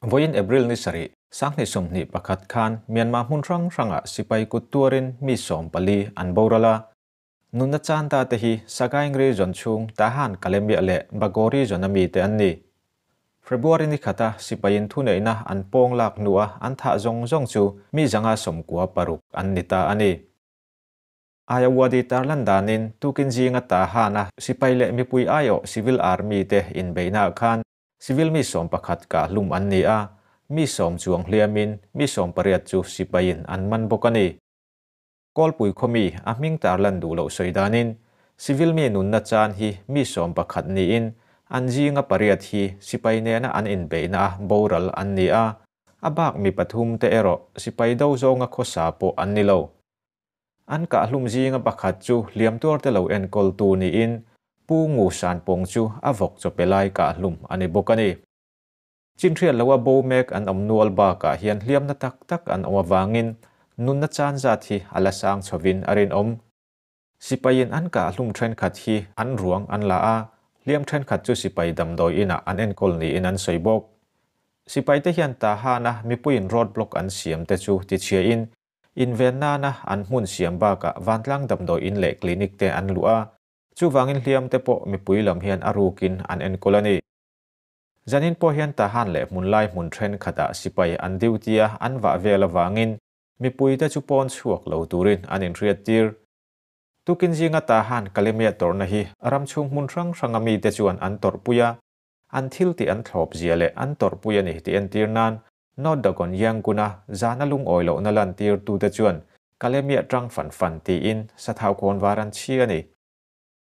Vawiin April ni sarih, 2021 khan Myanmar hmun hrang hrangah sipai kut tuarin mi 14 an boral a. Nunna chan ta te hi Sagaing Region chhung Tahan Kalemia leh Bago Region a mite an ni. February ni khata sipaiin thuneihna an pawng lak hnua an thah zawng zawng chu mi 196 an ni ta a ni. Ayawadi tarlan danin tukin zinga Tahana sipai leh mipui aiawh civil army te inbeihnaah khan civil mi 11 kah hlum an ni a, mi 10 chuang hliamin mi 18 chu sipaiin an man bawk a ni. Kawlpui khawmi a hming tarlan duh loh sawi danin civil mi nunna chan hi mi 11 niin an zinga 8 hi sipai nena an inbeihna a boral an ni a, a bak mi 3 te erawh sipai do zawnga khawsa pawh an ni lo. An kah hlum zinga pakhat chu hliam tuar te lo enkawl tu niin Pu Ngu San Pawng chu a vawk chawpe lai kah hlum a ni bawk a ni. Chinhriat loa bo mek an awm nual bakah hian hliamna tak tak an awm avangin nunna chan zat hi a la sang chhovin a rinawm. Sipaiin an kah hlum thenkhat hi an ruang an la a, hliam thenkhat chu sipai damdawi inah an enkawl niin an sawi bawk. Sipaite hian Tahana mipuiin road block an siam te chu tichhiain inven nana an hmun siam bakah vantlang damdawi in leh clinic te an luh a, chuvangin hliam te pawh mipui lam hian a rukin an enkawl a ni. Zanin pawh hian Tahan leh hmun lai hmun thenkhatah sipai an duty a an vah vel avangin mipui te chu pawn chhuak lo turin an inhriat tir. Tukin zinga Tahan Kalemia tawrhna hi ram chhung hmun hrang hranga mi te chuan an tawrhpui a, an thil tih an thlawp zia leh an tawrhpui a ni tih entir nan North Dagon Yanguna zana lungawi lohna lan tir tu te chuan Kalemia tang fan fan tiin sathau kawn var an chhi a ni.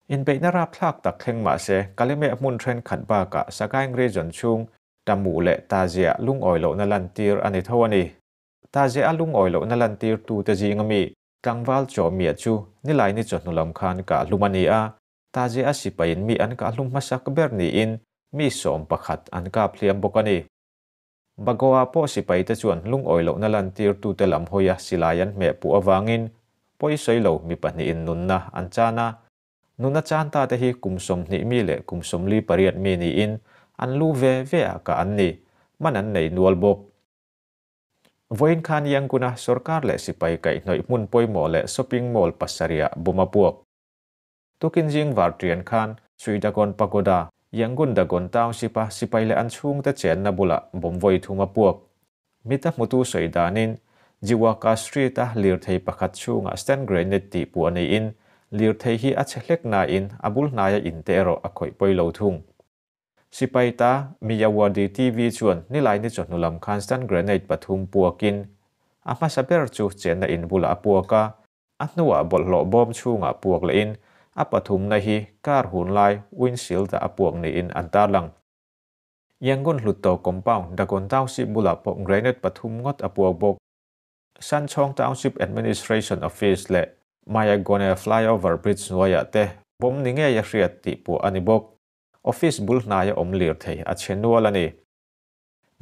Inbeihna rapthlak tak thleng mah se Kalemia hmun thenkhat bakah Sagaing Region chhung Tamu leh Tazia lungawi lohna lan tir a ni tho a ni. Tazia a lungawi lohna lan tir tu te zinga mi tlangval chaw mia chu nilai ni chawhnu lam khan kah hlum a ni a, Tazia a sipaiin mi an kah hlum hmasak ber niin mi 11 an kap hliam bawk a ni. Bagoa pawh sipai te chuan lungawi lohna lan tir tu te lam hawia silai an hmeh puh avangin pawi sawi lo mi pahnihin nunna an chan a. Nunna chan ta te hi kum 20 mi leh kum 48 mi niin an lu ve ve a ka an ni, man an nei nual bawk. Vawiin khan Yanguna sarkar leh sipai kaihhnawih hmun pawimawh leh shopping mall pasarih bawm a puak. Tukin zing var trian khan Suidagon Pagoda, Yangon Dagon Township a sipai leh an chhung te chenna bula bawm vawi thum a puak. Mita hmutu sawi danin Jiwaka Street a lirthei pakhat chhunga stand granite tih puh a niin lirthei hi a che hlek na in a bul hnaia in te erawh a khawih pawi lo thung. Sipai ta Miyawadi TV chuan nilai ni chawhnu lam khan stand granite 3 puakin a hmasa ber chu chenna in bula a puak a, a hnuah bawlhhlawh bawm chhungah puak lehin a pathum na hi kar hun lai windshield a puak niin an tarlang. Yangon Hlutto compound Dagon Township bula pawh granite 3 ngawt a puak bawk. Sanchong Township Administration Office leh Mayagone Flyover Bridge hnuaiah te bawm ni ngei a hriat tih puah a ni bawk. Office bul hnaia awm lir thei a che nual a ni.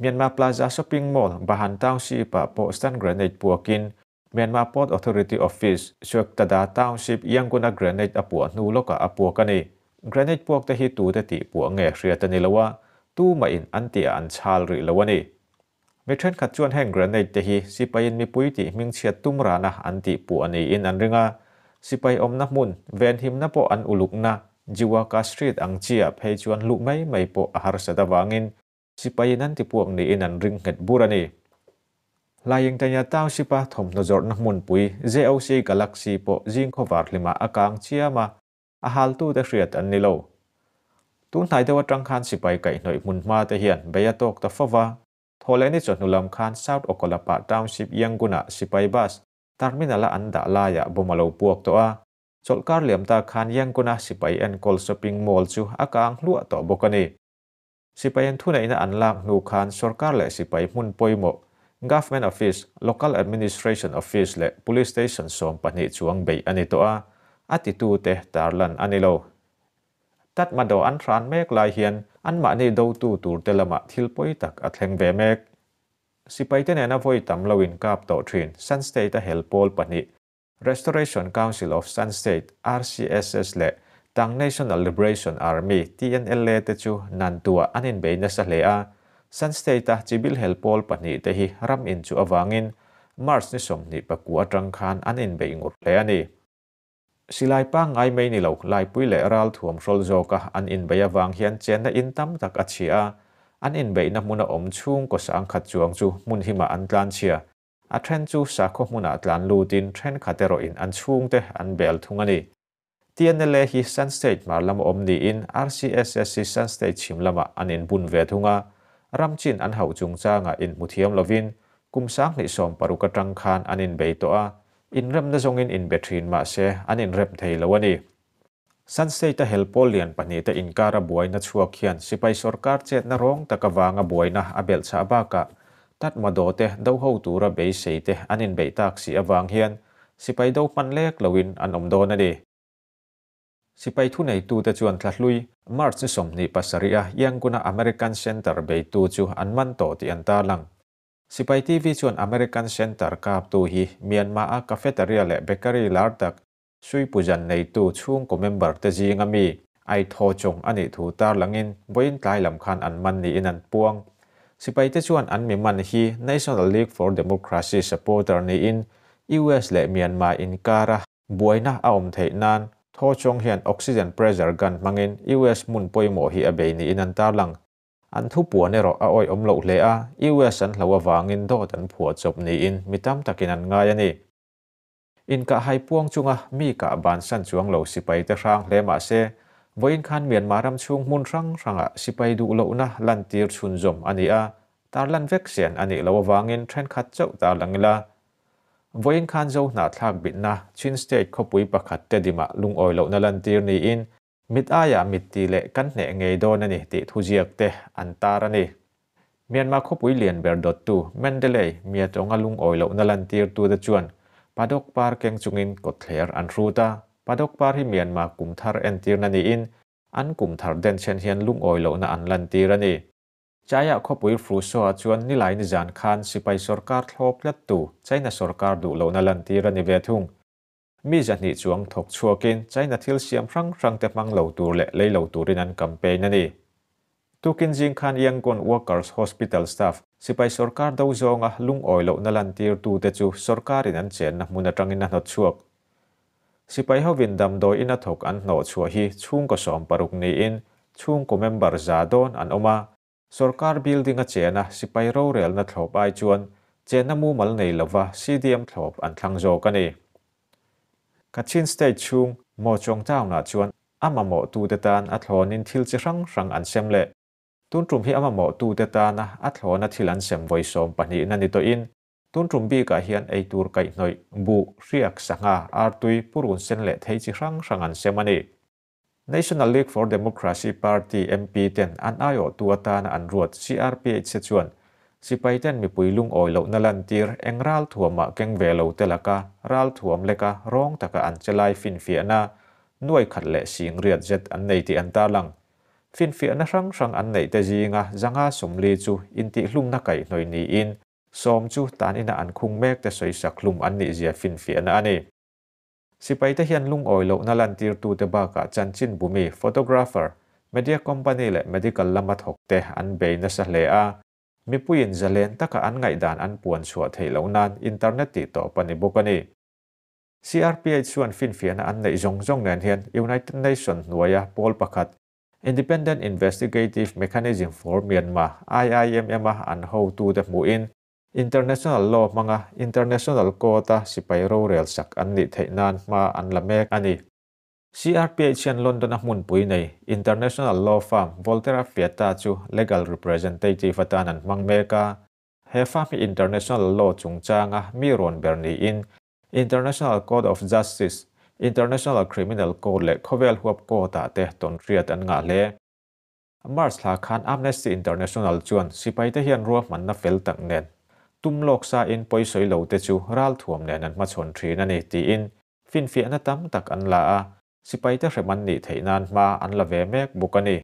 Myanmar Plaza Shopping Mall Bahan Township ah pawh stand granite puakin Myanmar Port Authority Office Suektada Township Yanguna granite a puah hnu lawkah a puak a ni. Granite puak te hi tu te tih puah nge hriat a ni lo a, tu mah in an tih ah an chhal rih lo a ni. Mi thenkhat chuan heng granite te hi sipaiin mipui tih hming chhiat tum rana an tih puah niin an ring a, sipai awmna hmun ven himna pawh an ulukna Jiwaka Street ang chi ah phei chuan luh mai mai pawh a harsat avangin sipaiin an ti puak niin an ring nghet bur a ni. Laying Tanya Township a thawmhnaw zawrhna hmunpui JOC Galaxy pawh zing khawvar hlimah a kang chiam a, a haltu te hriat an ni lo. Tun hnai deuh atang khan sipai kaihhnawih hmun hma te hian bei a tawk ta fova, thawhleh ni chawhnu lam khan South Okolapa Township Yanguna sipai bus terminal a an dah laiah bawm a lo puak tawh a, chawlhkar liam ta khan Yanguna sipai enkawl shopping mall chu a kang hluah tawh bawk a ni. Sipai an thuneihna an lak hnu khan sarkar leh sipai hmun pawimawh Government Office, Local Administration Office leh Police Station 12 chuang bei a ni tawh a, a titu te tarlan a ni lo. Tatmadaw an hran mek lai hian an mahni do tu tur te lamah thil pawi tak a thleng ve mek. Sipai te nena vawi tam loin kap tawh thin Shan State a hel pawl pahnih Restoration Council of Shan State RCSS leh Tang National Liberation Army TNLA te chu nan tua an inbeihna sa hle a. Shan State-a chibil hel pawl pahnihte hi ram inchuh avangin March ni 29 atang khan an inbeih ngur hle a ni. Silai pangngai mai ni lo, laipui leh ral thuam hrawl zawka an inbeih avang hian chenna in tam tak a chhia a, an inbeihna hmuna awm chhungkaw sangkhat chuang chu hmun himah an tlanchhia. A then chu sakhaw hmunah tlan lutin thenkhat erawhin an chhungte an bel thung a ni. TNLA hi Shan State hmar lama awm niin RCSS hi Shan State chhim lamah an inbun ve thung a. Ram chin an hauh chungchangah inhmu thiam lovin kum 2016 atang khan an inbei tawh a, inremna zawngin inbe thin mah se an inrem thei lo a ni. Shan State-a hel pawl lian pahnihte inkara buaina chhuak hian sipai sorkar chetna rawng tak avanga buaina a belhchhah bakah Tatmadaw te do ho tura beisei te an inbeih tak si avang hian sipai do hman lek loin an awm dawn a ni. Sipai thuneitute chuan thlahlui March ni 27-a Yangon-a American Center beitu chu an man tawh tih an tarlang. Sipai TV chuan American Center kaptu hi Myanmar-a cafeteria leh bakery lar tak Sui Pujan neitu chhungkaw member te zinga mi Ai Thaw Chong a nih thu tarlangin vawiin tlai lam khan an man niin an puang. Sipai te chuan an mi man hi National League for Democracy supporter niin US leh Myanmar inkara buaina a awm theih nan Thaw Chong hian oxygen pressure gun hmangin US hmun pawimawh hi a bei niin an tarlang. An thu puan erawh a awih awm loh hle a, US an hlo avangin dawt an phuah chawp niin mi tam takin an ngai a ni. Inkah hai puang chunga mi kah bansan chuang lo sipai te hrang hle mah se, vawiin khan Myanmar ram chhung hmun hrang hrangah sipai duh lohna lantir chhunzawm a ni a, tarlan vek sian a nih loh avangin thenkhat chauh tarlang ila. Vawiin khan Zo hnahthlak bitna Chin State khawpui pakhat te dimah lungawi lohna lantir niin mit aiah mit ti leh kan hneh ngei dawn a ni tih thuziak te an tar a ni. Myanmar khawpui lian ber dawttu Mandalay Miatawnga lungawi lohna lantirtu te chuan Padok par keng chungin kawtthler an hrut a. Padok par hi Myanmar kum thar entirna niin an kum thar denchhen hian lungawi lohna an lantir a ni. Chaya khawpui Hrusoa chuan nilai ni zan khan sipai sorkar thlawp tlattu China sorkar duh lohna lantir a ni ve thung. Mi zahnih chuang thawk chhuakin China thil siam hrang hrang te hmang lo tur leh lei lo turin an campaign a ni. Tukin zing khan Yangon Workers Hospital staff sipai sorkar do zawnga lungawi lohna lantir tu te chu sorkarin an chenna hmun atangin a hnawt chhuak. Sipai hovin damdawi in a thawk an hnawh chhuah hi chhungkaw 60 niin chhungkaw member za dawn an awm a. Sorkar building a chena sipai rorelna thlawp ai chuan chenna mumal nei lova CDM thlawp an thlang zawk a ni. Kachin State chhung Mochong town-ah chuan a mamawh tu te tan a thlawnin thil chi hrang hrang an sem leh. Tun tum hi a mamawh tu te tana a thlawna thil an sem vawi 12 na ni tawhin tun tum bikah hian eitur kaihhnawih buh hriak sangha artui purun sen leh thei chi hrang hrang an sem a ni. National League for Democracy Party MP ten an aiawh tu atana an ruat CRPH se chuan sipai ten mipui lungawi lohna lantir eng ral thuamah keng ve lo te laka ral thuam leka rawng taka an chelai finfiahna nuai khat leh sing riat zet an nei tih an tarlang. Finfiahna hrang hrang an neih te zinga zanga 40 chu intihhlumna kaihhnawih niin 10 chu tan ina an khung mek te sawisak hlum an nih zia finfiahna a ni. Sipai te hian lungawi lohna lantir tu te bakah chanchin bumi photographer, media company leh medical lama thawk te an bei nasa hle a. Mipuiin zalen taka an ngaihdan an puan chhuah theih loh nan internet tih tawp a ni bawk a ni. CRPH chuan finfiahna an neih zawng zawng nen hian United Nations hnuaia pawl pakhat Independent Investigative Mechanism for Myanmar IIMM a an hotu te hmuhin International Law hmanga International Court-a sipai rorel sak an nih theih nan hma an la mek a ni. CRPH hian London-a hmunpui nei International Law Firm Volterra Fietta chu legal representative atan an hmang mek a. He firm hi International Law chungchanga mi rawn ber niin International Court of Justice, International Criminal Court leh khawvel huap court-ah te tawn hriat an ngah hle. March thla khan Amnesty International chuan sipai te hian ruahmanna fel tak nen tum lawk sa in pawisawi lo te chu ral thuam nen an hmachhawn thin a ni tiin finfiahna tam tak an la a, sipai te hrem an nih theih nan hma an la ve mek bawk a ni.